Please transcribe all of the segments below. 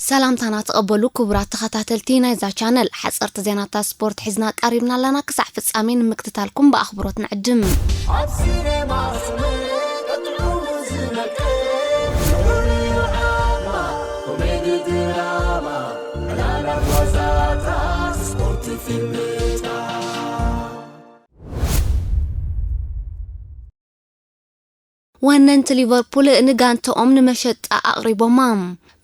ሰላምታና ተቐበሉ ክቡራት ተኸታተልቲ ናይዛ ቻነል። ሓጸርቲ ዜናታት ስፖርት ሒዝና ቀሪብና ኣለና። ክሳዕ ፍጻሜ ንምክትታልኩም ብኣኽብሮት ንዕድም። ኣብ ሲኔማ ስምዒት ጥዑሙ ዝነቅል፣ ፍሉይ ዓቕማ፣ ኮሜዲ ድራማ፣ ዕላላት ዋዛታት፣ ስፖርት ፊልምታት። ወነንቲ ሊቨርፑል ንጋንታኦም ንመሸጣ ኣቕሪቦማ።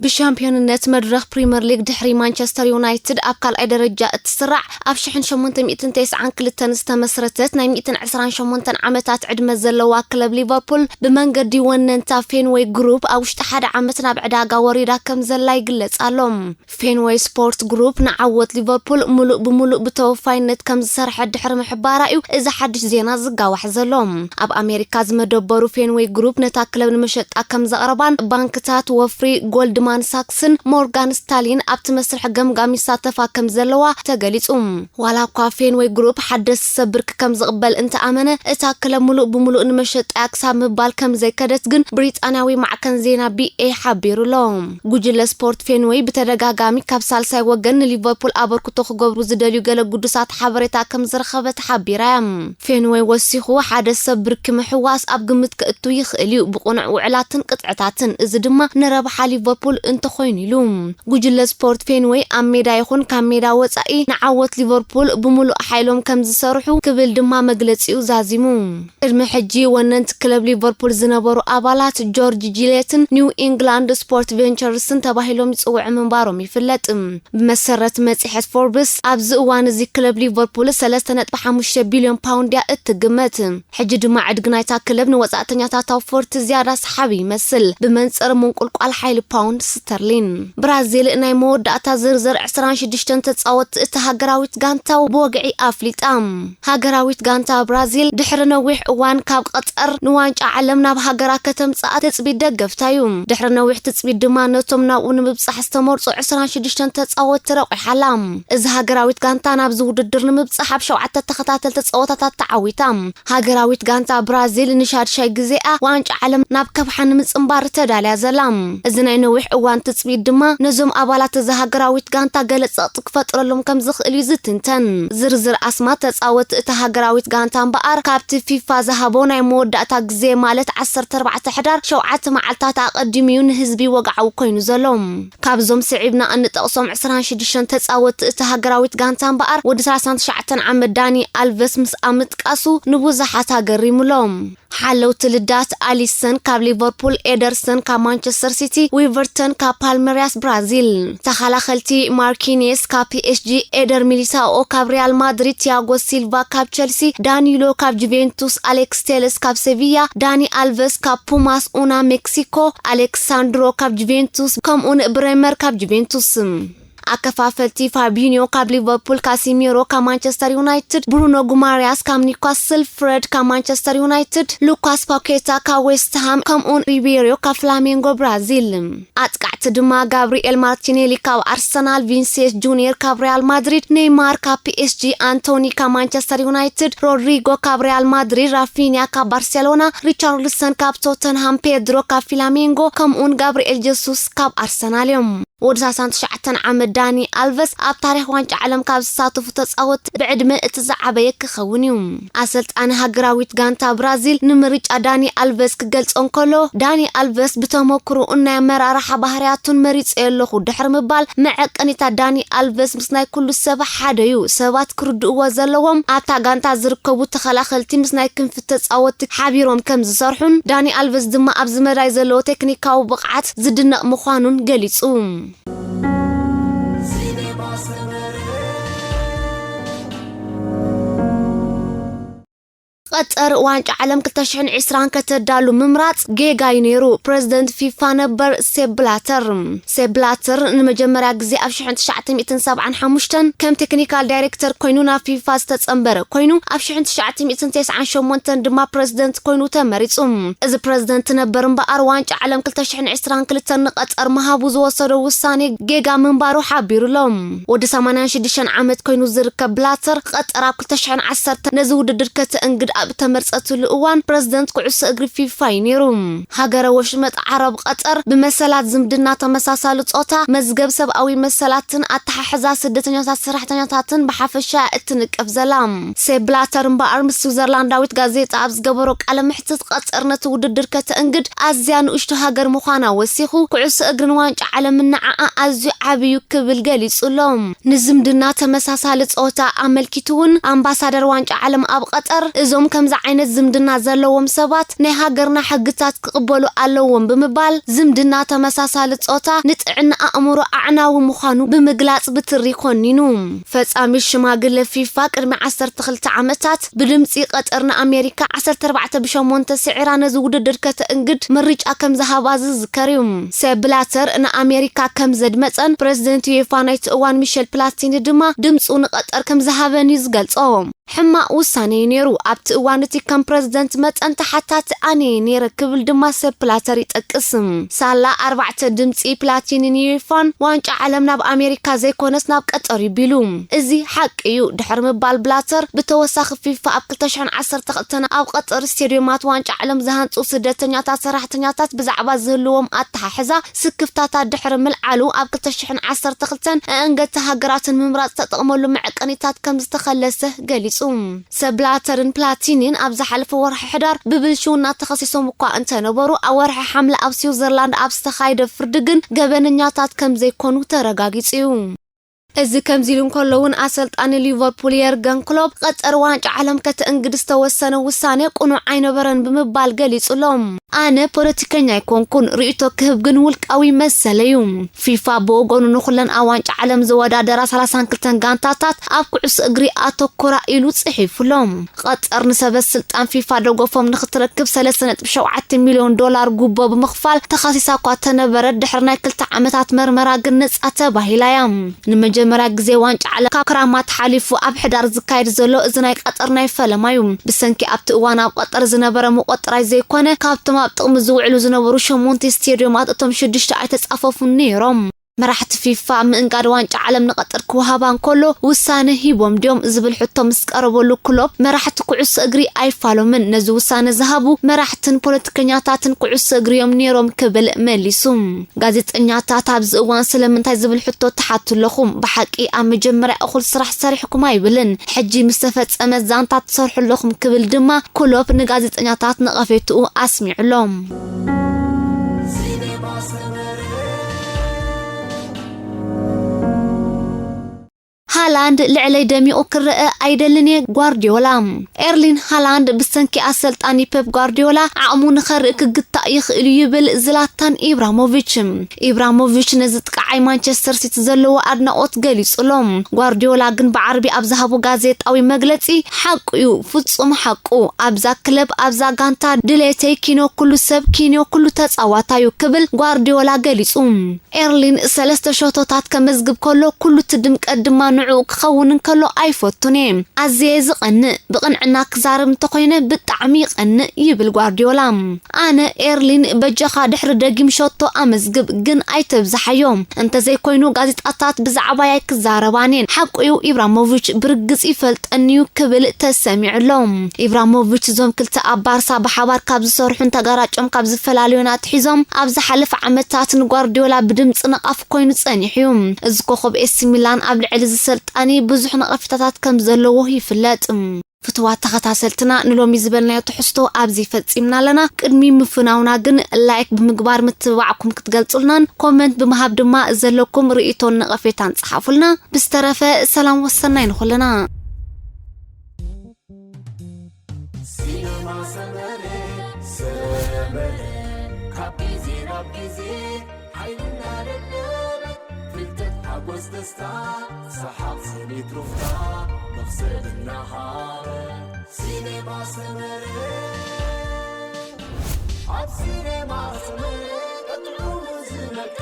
ብሻምፒዮንነት መድረኽ ፕሪምየር ሊግ ድሕሪ ማንቸስተር ዩናይትድ ኣብ ካልኣይ ደረጃ እትስራዕ፣ ኣብ ሽሕን ሸሞንተ ሚእትን ተስዓን ክልተን ዝተመስረተት ናይ ሚእትን ዕስራን ሸሞንተን ዓመታት ዕድመ ዘለዋ ክለብ ሊቨርፑል ብመንገዲ ወነንታ ፌንዌይ ግሩፕ ኣብ ውሽጢ ሓደ ዓመት ናብ ዕዳጋ ወሪዳ ከም ዘላ ይግለጽ ኣሎ። ፌንዌይ ስፖርት ግሩፕ ንዓወት ሊቨርፑል ምሉእ ብምሉእ ብተወፋይነት ከም ዝሰርሐ ድሕሪ ምሕባራ እዩ እዚ ሓድሽ ዜና ዝጋዋሕ ዘሎ። ኣብ ኣሜሪካ ዝመደበሩ ፌንዌይ ግሩፕ ነታ ክለብ ንመሸጣ ከም ዘቕረባን ባንክታት ወፍሪ ጎልድማን ሳክስን ሞርጋን ስታሊን ኣብቲ መስርሕ ገምጋም ይሳተፋ ከም ዘለዋ ተገሊጹ። ዋላ እኳ ፌንዌይ ግሩፕ ሓደስቲ ሰብ ብርኪ ከም ዝቕበል እንተኣመነ፣ እታ ክለብ ምሉእ ብምሉእ ንመሸጣ እያ ክሳብ ምባል ከም ዘይከደት ግን ብሪጣንያዊ ማዕከን ዜና ቢኤ ሓቢሩ ኣሎ። ጉጅለ ስፖርት ፌንዌይ ብተደጋጋሚ ካብ ሳልሳይ ወገን ንሊቨርፑል ኣበርክቶ ክገብሩ ዝደልዩ ገለ ግዱሳት ሓበሬታ ከም ዝረኸበ ተሓቢራ እያ። ፌንዌይ ወሲኹ፣ ሓደ ሰብ ብርኪ ምሕዋስ ኣብ ግምት ከእቱ ይኽእል እዩ፣ ብቕኑዕ ውዕላትን ቅጥዕታትን፣ እዚ ድማ ንረብሓ ሊቨርፑል እንተኾይኑ ኢሉ። ጉጅለ ስፖርት ፌንዌይ ኣብ ሜዳ ይኹን ካብ ሜዳ ወጻኢ ንዓወት ሊቨርፑል ብምሉእ ሓይሎም ከም ዝሰርሑ ክብል ድማ መግለጺኡ ዛዚሙ። ቅድሚ ሕጂ ወነንቲ ክለብ ሊቨርፑል ዝነበሩ ኣባላት ጆርጅ ጂሌትን ኒው ኢንግላንድ ስፖርት ቬንቸርስን ተባሂሎም ይጽውዑ ምንባሮም ይፍለጥ። ብመሰረት መጽሔት ፎርብስ፣ ኣብዚ እዋን እዚ ክለብ ሊቨርፑል ሰለስተ ነጥቢ ሓሙሽተ ቢልዮን ፓውንድ እያ እትግመት። ሕጂ ድማ ዕድጊ ናይታ ክለብ ንወጻእተኛታት ኣውፈርቲ ዝያዳ ሰሓቢ ይመስል፣ ብመንጽር ምንቁልቋል ሓይሊ ፓውንድ ስተርሊን። ብራዚል ናይ መወዳእታ ዝርዝር ዕስራን ሽዱሽተን ተጻወትቲ እታ ሃገራዊት ጋንታ ብወግዒ ኣፍሊጣ። ሃገራዊት ጋንታ ብራዚል ድሕሪ ነዊሕ እዋን ካብ ቀጠር ንዋንጫ ዓለም ናብ ሃገራ ከተምጽኣ ትጽቢት ደገፍታ እዩ። ድሕሪ ነዊሕ ትጽቢት ድማ ነቶም ናብኡ ንምብጻሕ ዝተመርጹ ዕስራን ሽዱሽተን ተጻወትቲ ረቑሓ ኣላ። እዚ ሃገራዊት ጋንታ ናብዚ ውድድር ንምብጻሕ ኣብ ሸውዓተ ተኸታተልቲ ጸወታታት ተዓዊታ። ሃገራዊት ጋንታ ብራዚል ንሻድሻይ ግዜኣ ዋንጫ ዓለም ናብ ከብሓ ንምጽንባር ተዳልያ ዘላ። እዚ ናይ ነዊሕ እዋን ትጽቢት ድማ ነዞም ኣባላት እዛ ሃገራዊት ጋንታ ገለ ጸቕጢ ክፈጥረሎም ከም ዝኽእል እዩ ዝትንተን። ዝርዝር ኣስማት ተጻወትቲ እታ ሃገራዊት ጋንታ እምበኣር፣ ካብቲ ፊፋ ዝሃቦ ናይ መወዳእታ ግዜ ማለት ዓሰርተ ኣርባዕተ ሕዳር ሸውዓተ መዓልታት ኣቐዲሙ እዩ ንህዝቢ ወግዓዊ ኮይኑ ዘሎ። ካብዞም ስዒብና እንጠቕሶም ዕስራን ሽዱሽተን ተጻወትቲ እታ ሃገራዊት ጋንታ እምበኣር፣ ወዲ ሰላሳን ትሽዓተን ዓመት ዳኒ ኣልቨስ ምስኣ ምጥቃሱ ንብዙሓት ኣገሪሙሎም። ሓለውቲ ልዳት ኣሊሰን ካብ ሊቨርፑል፣ ኤደርሰን ካብ ማንቸስተር ሲቲ፣ ዊቨርተን ካብ ፓልመሪያስ ብራዚል፣ ተኸላኸልቲ ማርኪኔስ ካብ ፒኤስጂ፣ ኤደር ሚሊታኦ ካብ ሪያል ማድሪድ፣ ቲያጎ ሲልቫ ካብ ቸልሲ፣ ዳኒሎ ካብ ጁቬንቱስ፣ ኣሌክስ ቴለስ ካብ ሴቪያ፣ ዳኒ ኣልቨስ ካብ ፑማስ፣ ኡና ሜክሲኮ፣ ኣሌክሳንድሮ ካብ ጁቬንቱስ፣ ከምኡን ብሬመር ካብ ጁቬንቱስ። ኣከፋፈልቲ ፋቢኒዮ ካብ ሊቨርፑል፣ ካሲሚሮ ካብ ማንቸስተር ዩናይትድ፣ ብሩኖ ጉማርያስ ካብ ኒውካስል፣ ፍረድ ካብ ማንቸስተር ዩናይትድ፣ ሉካስ ፓኬታ ካብ ዌስትሃም፣ ከምኡን ሪቤሪዮ ካብ ፍላሜንጎ ብራዚል። ኣጥቃዕቲ ድማ ጋብሪኤል ማርቲኔሊ ካብ ኣርሰናል፣ ቪንሴንስ ጁኒየር ካብ ሪያል ማድሪድ፣ ኔይማር ካብ ፒኤስጂ፣ ኣንቶኒ ካብ ማንቸስተር ዩናይትድ፣ ሮድሪጎ ካብ ሪያል ማድሪድ፣ ራፊኒያ ካብ ባርሴሎና፣ ሪቻርልሰን ካብ ቶተንሃም፣ ፔድሮ ካብ ፍላሜንጎ፣ ከምኡን ጋብሪኤል ጀሱስ ካብ ኣርሰናል እዮም። ወዲ ሰላሳን ትሽዓተን ዓመት ዳኒ ኣልቨስ ኣብ ታሪኽ ዋንጫ ዓለም ካብ ዝሳተፉ ተጻወትቲ ብዕድመ እቲ ዝዓበየ ክኸውን እዩ። ኣሰልጣኒ ሃገራዊት ጋንታ ብራዚል ንምርጫ ዳኒ ኣልቨስ ክገልጾ እንከሎ፣ ዳኒ ኣልቨስ ብተመክሮኡን ናይ ኣመራርሓ ባህርያቱን መሪጸዮ ኣለኹ ድሕሪ ምባል፣ መዐቀኒታት ዳኒ ኣልቨስ ምስ ናይ ኩሉ ሰብ ሓደ እዩ። ሰባት ክርድእዎ ዘለዎም፣ ኣብታ ጋንታ ዝርከቡ ተኸላኸልቲ ምስ ናይ ክንፊ ተጻወትቲ ሓቢሮም ከም ዝሰርሑን፣ ዳኒ ኣልቨስ ድማ ኣብዚ መዳይ ዘለዎ ቴክኒካዊ ብቕዓት ዝድነቕ ምዃኑን ገሊጹ። ቀጠር ዋንጫ ዓለም ክልተ ሽሕን ዕስራን ከተዳሉ ምምራጽ ጌጋ እዩ ነይሩ፣ ፕረዚደንት ፊፋ ነበር ሴፕ ብላተር። ሴፕ ብላተር ንመጀመርያ ግዜ ኣብ ሽሕን ትሽዓተ ሚእትን ሰብዓን ሓሙሽተን ከም ቴክኒካል ዳይሬክተር ኮይኑ ናብ ፊፋ ዝተጸንበረ ኮይኑ፣ ኣብ ሽሕን ትሽዓተ ሚእትን ተስዓን ሸሞንተን ድማ ፕረዚደንት ኮይኑ ተመሪጹ። እዚ ፕረዚደንት ነበር እምበኣር፣ ዋንጫ ዓለም ክልተ ሽሕን ዕስራን ክልተን ንቀጠር ምሃቡ ዝወሰዶ ውሳኔ ጌጋ ምንባሩ ሓቢሩ ኣሎ። ወዲ ሰማንያን ሽዱሽተን ዓመት ኮይኑ ዝርከብ ብላተር፣ ቀጠር ኣብ ክልተ ሽሕን ዓሰርተ ነዚ ውድድር ከተእንግድ ኣብ ተመርጸትሉ እዋን ፕረዚደንት ኩዕሶ እግሪ ፊፋ እዩ ነይሩ። ሃገረ ወሽመጥ ዓረብ ቀጠር ብመሰላት ዝምድና ተመሳሳሊ ጾታ፣ መዝገብ ሰብኣዊ መሰላትን ኣተሓሕዛ ስደተኛታት ሰራሕተኛታትን ብሓፈሻ እትንቀፍ ዘላ። ሴፕ ብላተር እምበኣር ምስ ስዊዘርላንዳዊት ጋዜጣ ኣብ ዝገበሮ ቃለ መሕትት ቀጠር ነቲ ውድድር ከተእንግድ ኣዝያ ንእሽቶ ሃገር ምዃና ወሲኹ፣ ኩዕሶ እግርን ዋንጫ ዓለምን ንዓኣ ኣዝዩ ዓብዩ ክብል ገሊጹ ኣሎ። ንዝምድና ተመሳሳሊ ጾታ ኣመልኪቱ እውን ኣምባሳደር ዋንጫ ዓለም ኣብ ቀጠር፣ እዞም ከምዚ ዓይነት ዝምድና ዘለዎም ሰባት ናይ ሃገርና ሕግታት ክቕበሉ ኣለዎም ብምባል፣ ዝምድና ተመሳሳሊ ጾታ ንጥዕና ኣእምሮ ኣዕናዊ ምዃኑ ብምግላጽ ብትሪ ኮኒኑ። ፈጻሚ ሽማግለ ፊፋ ቅድሚ ዓሰርተ ክልተ ዓመታት ብድምጺ ቀጠር ንኣሜሪካ ዓሰርተ ኣርባዕተ ብሸሞንተ ስዒራ ነዚ ውድድር ከተእንግድ ምርጫ ከም ዝሃባ ዝዝከር እዩ። ሴፕ ብላተር ንኣሜሪካ ከም ዘድመጸን ፕረዚደንት ዩኤፋ ናይቲ እዋን ሚሸል ፕላቲኒ ድማ ድምጹ ንቀጠር ከም ዝሃበን እዩ ዝገልጾ። ሕማቕ ውሳነ እዩ ነይሩ። ኣብቲ እዋን እቲ ከም ፕረዚደንት መጠን ተሓታቲ ኣነ እየ ነይረ ክብል ድማ ሴፕ ብላተር ይጠቅስ። ሳላ ኣርባዕተ ድምጺ ፕላቲኒ ንዩኤፋን ዋንጫ ዓለም ናብ ኣሜሪካ ዘይኮነስ ናብ ቀጠር እዩ ቢሉ። እዚ ሓቂ እዩ ድሕሪ ምባል ብላተር ብተወሳኺ ፊፋ ኣብ ክልተ ሽሕን ዓሰርተ ክልተን ኣብ ቀጠር ስቴድዮማት ዋንጫ ዓለም ዝሃንጹ ስደተኛታት ሰራሕተኛታት ብዛዕባ ዝህልዎም ኣተሓሕዛ ስክፍታታት ድሕሪ ምልዓሉ ኣብ ክልተ ሽሕን ዓሰርተ ክልተን ኣእንገቲ ሃገራትን ምምራጽ ተጠቕመሉ መዐቀኒታት ከም ዝተኸለሰ ገሊጹ። ሴፕ ብላተርን ፕላቲኒን ኣብ ዝሓለፈ ወርሒ ሕዳር ብብልሽውና ተኸሲሶም እኳ እንተነበሩ፣ ኣብ ወርሒ ሓምለ ኣብ ስዊዘርላንድ ኣብ ዝተኻየደ ፍርዲ ግን ገበነኛታት ከም ዘይኮኑ ተረጋጊጹ እዩ። እዚ ከምዚ ኢሉ እንከሎ እውን ኣሰልጣኒ ሊቨርፑል የርገን ክሎፕ ቀጠር ዋንጫ ዓለም ከተእንግድ ዝተወሰነ ውሳኔ ቅኑዕ ኣይነበረን ብምባል ገሊጹ ኣሎ። ኣነ ፖለቲከኛ ኣይኮንኩን፣ ርእይቶ ክህብ ግን ውልቃዊ መሰለይ እዩ። ፊፋ ብወገኑ ንኹለን ኣብ ዋንጫ ዓለም ዝወዳደራ ሰላሳን ክልተን ጋንታታት ኣብ ኩዕሶ እግሪ ኣተኩራ ኢሉ ጽሒፉ ኣሎ። ቀጠር ንሰበ ስልጣን ፊፋ ደገፎም ንኽትረክብ ሰለስተ ነጥቢ ሸውዓተ ሚልዮን ዶላር ጉቦ ብምኽፋል ተኸሲሳ እኳ ተነበረት፣ ድሕሪ ናይ ክልተ ዓመታት መርመራ ግን ነጻ ተባሂላ እያ። ንመጀመርያ ግዜ ዋንጫ ዓለም ካብ ክራማት ሓሊፉ ኣብ ሕዳር ዝካየድ ዘሎ እዚ ናይ ቀጠር ናይ ፈለማ እዩ። ብሰንኪ ኣብቲ እዋን ኣብ ቀጠር ዝነበረ ምቆጥራይ ዘይኮነ፣ ካብቶም ኣብ ጥቕሚ ዝውዕሉ ዝነበሩ ሸሞንተ ስቴድዮማት እቶም ሽዱሽተ ኣይተጻፈፉን ነይሮም። መራሕቲ ፊፋ ምእንጋድ ዋንጫ ዓለም ንቐጠር ክወሃባ እንከሎ ውሳነ ሂቦም ድዮም ዝብል ሕቶ ምስ ቀረበሉ፣ ክሎፕ መራሕቲ ኩዕሶ እግሪ ኣይፋሎምን፣ ነዚ ውሳነ ዝሃቡ መራሕትን ፖለቲከኛታትን ኩዕሶ እግሪ እዮም ነይሮም ክብል መሊሱ። ጋዜጠኛታት ኣብዚ እዋን ስለምንታይ ዝብል ሕቶ ትሓቱ ኣለኹም? ብሓቂ ኣብ መጀመርያ እኹል ስራሕ ሰሪሕኩም ኣይብልን፣ ሕጂ ምስ ተፈጸመ ዛንታ ትሰርሑ ኣለኹም ክብል ድማ ክሎፕ ንጋዜጠኛታት ነቐፌትኡ ኣስሚዑ ኣሎ። ሃላንድ ልዕለይ ደሚቑ ክረአ ኣይደልን እየ፣ ጓርዲዮላ። ኤርሊን ሃላንድ ብሰንኪ ኣሰልጣኒ ፔፕ ጓርዲዮላ ዓቕሙ ንኸርኢ ክግታእ ይኽእል እዩ ይብል ዝላታን ኢብራሞቪች። ኢብራሞቪች ነዚ ጥቃዓይ ማንቸስተር ሲቲ ዘለዎ ኣድናቖት ገሊጹ ኣሎ። ጓርዲዮላ ግን ብዓርቢ ኣብ ዝሃቦ ጋዜጣዊ መግለጺ፣ ሓቁ እዩ፣ ፍጹም ሓቁ። ኣብዛ ክለብ፣ ኣብዛ ጋንታ ድሌተይ ኪኖ ኩሉ ሰብ፣ ኪኖ ኩሉ ተጻዋታይ እዩ ክብል ጓርዲዮላ ገሊጹ። ኤርሊን ሰለስተ ሸቶታት ከመዝግብ ከሎ፣ ኩሉ እቲ ድምቀት ድማ ንዕኡ ክኸውን እንከሎ ኣይፈቱን እየ። ኣዝየ ዝቐንእ፣ ብቕንዕና ክዛረብ እንተኾይነ ብጣዕሚ ይቐንእ ይብል ጓርዲዮላ። ኣነ ኤርሊን በጃኻ ድሕሪ ደጊም ሸቶ ኣመዝግብ፣ ግን ኣይተብዝሓዮ። እንተዘይኮይኑ ጋዜጣታት ብዛዕባይ ኣይክዛረባን እየን። ሓቁ እዩ፣ ኢብራሞቪች ብርግጽ ይፈልጠኒ እዩ ክብል ተሰሚዑ ኣሎ። ኢብራሞቪች እዞም ክልተ ኣብ ባርሳ ብሓባር ካብ ዝሰርሑን ተጋራጮም ካብ ዝፈላለዩን ኣትሒዞም ኣብ ዝሓለፈ ዓመታት ንጓርዲዮላ ብድምጺ ነቓፊ ኮይኑ ጸኒሑ እዩ። እዚ ኮኸብ ኤሲ ሚላን ኣብ ልዕሊ እዚ ሰልጣኒ ብዙሕ ነቐፌታታት ከም ዘለዎ ይፍለጥ። ፍቱዋት ተኸታተልትና፣ ንሎሚ ዝበልናዮ ትሕዝቶ ኣብዚ ፈጺምና ኣለና። ቅድሚ ምፍናውና ግን ላይክ ብምግባር ምትብባዕኩም ክትገልጹልናን ኮመንት ብምሃብ ድማ ዘለኩም ርእይቶን ነቐፌታን ጸሓፉልና። ብዝተረፈ ሰላም ወሰናይ ንኹልና። ሲነማ ሰመረ፣ ሰመረ፣ ካብ ግዜ ናብ ግዜ ሓይልና ደለበ፣ ፍልጠት ሓጎስ ደስታ፣ ሰሓቕ ስኒት ሩፍታ፣ መኽሰብ እናሃበ። ሲነማ ሰመረ፣ ኣብ ሲነማ ሰመረ፣ ቀጥዑ ዝመቀ